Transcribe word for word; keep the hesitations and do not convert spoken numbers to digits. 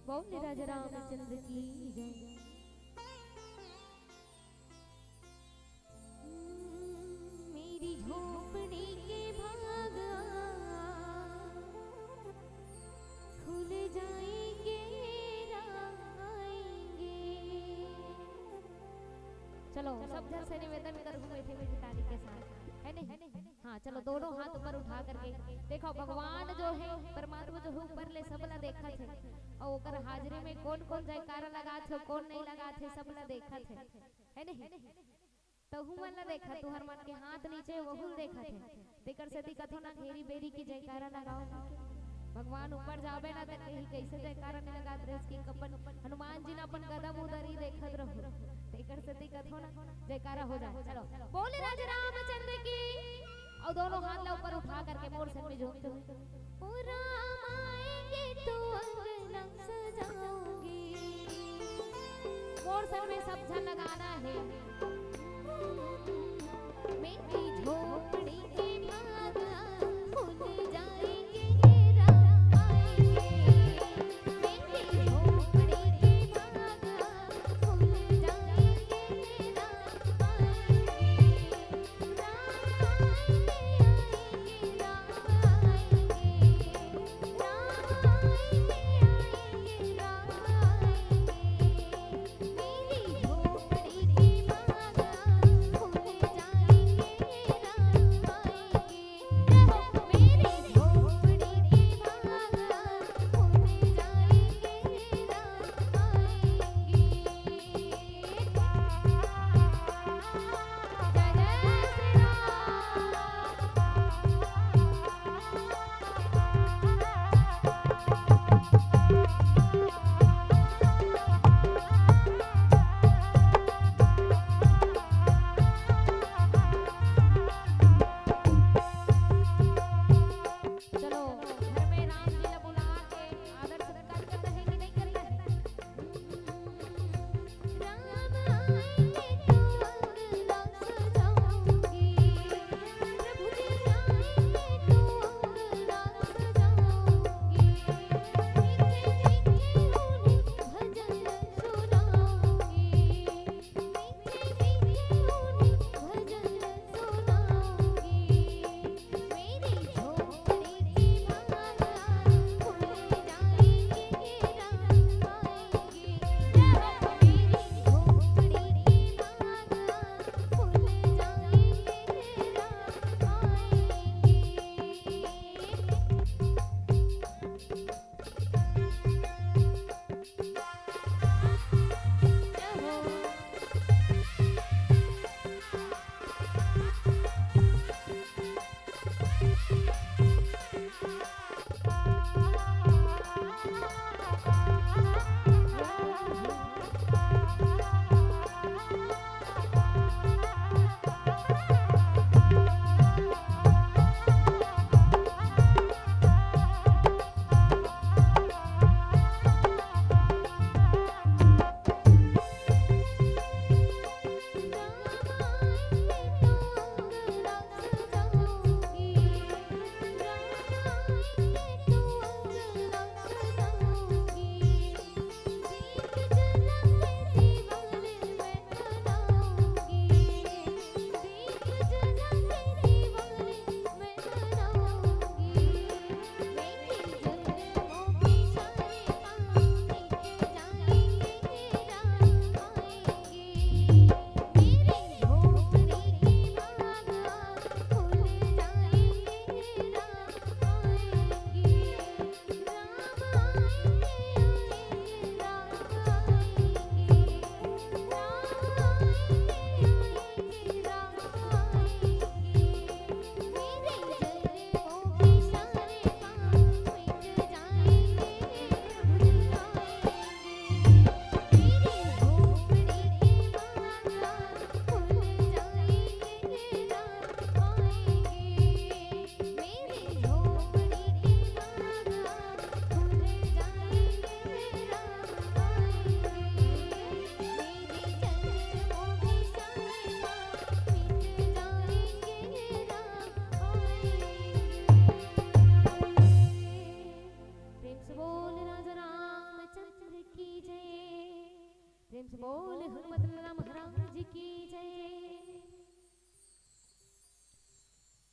बोल राजा रामचंद्र की जय। मेरी झोपड़ी के भाग खुल जाएंगे, राम आएंगे। चलो, सब झन से निवेदन करूँ, मीठी मीठी ताली के साथ, है नहीं? हाँ, चलो, दोनों हाथ ऊपर उठा करके देखो, भगवान जो है, परमात्मा जो है, ऊपर ले सब ला देखत हे, अउ ओकर हाजिरी में कौन कौन जयकारा लगात हे, कौन नहीं लगात हे, सब ला देखत हे, है नहीं? तहू मन ला देखत, तुहर मन के हाथ नीचे, वहू ला देखत हे। तेकर सेती कथो ना, घेरी बेरी के जयकारा लगाओ। भगवान ऊपर जाबे ना, त कहीं कैसे जयकारा नहीं लगात रहिस कि अपन हनुमान जी ना अपन गदा मुदरी देखत रहू। तेकर सेती कथो ना, जयकारा हो जाए। चलो, बोले राजा रामचंद्र की। अउ दोनों हाथ ला ऊपर उठा करके मोर संग में झूम दो। ओ राम आएंगे तो अंगना सजाओगे। मोर संग में सब झन लगाना है। मेरी झोपड़ी के भाग खुल जाएंगे, राम आएंगे। मेरी झोपड़ी के भाग खुल जाएंगे, राम आएंगे। चलो, घर में राम जी ला बुला के आदर सत्कार करना है कि नहीं करना है? बोल हनुमत लाला महाराज की जय।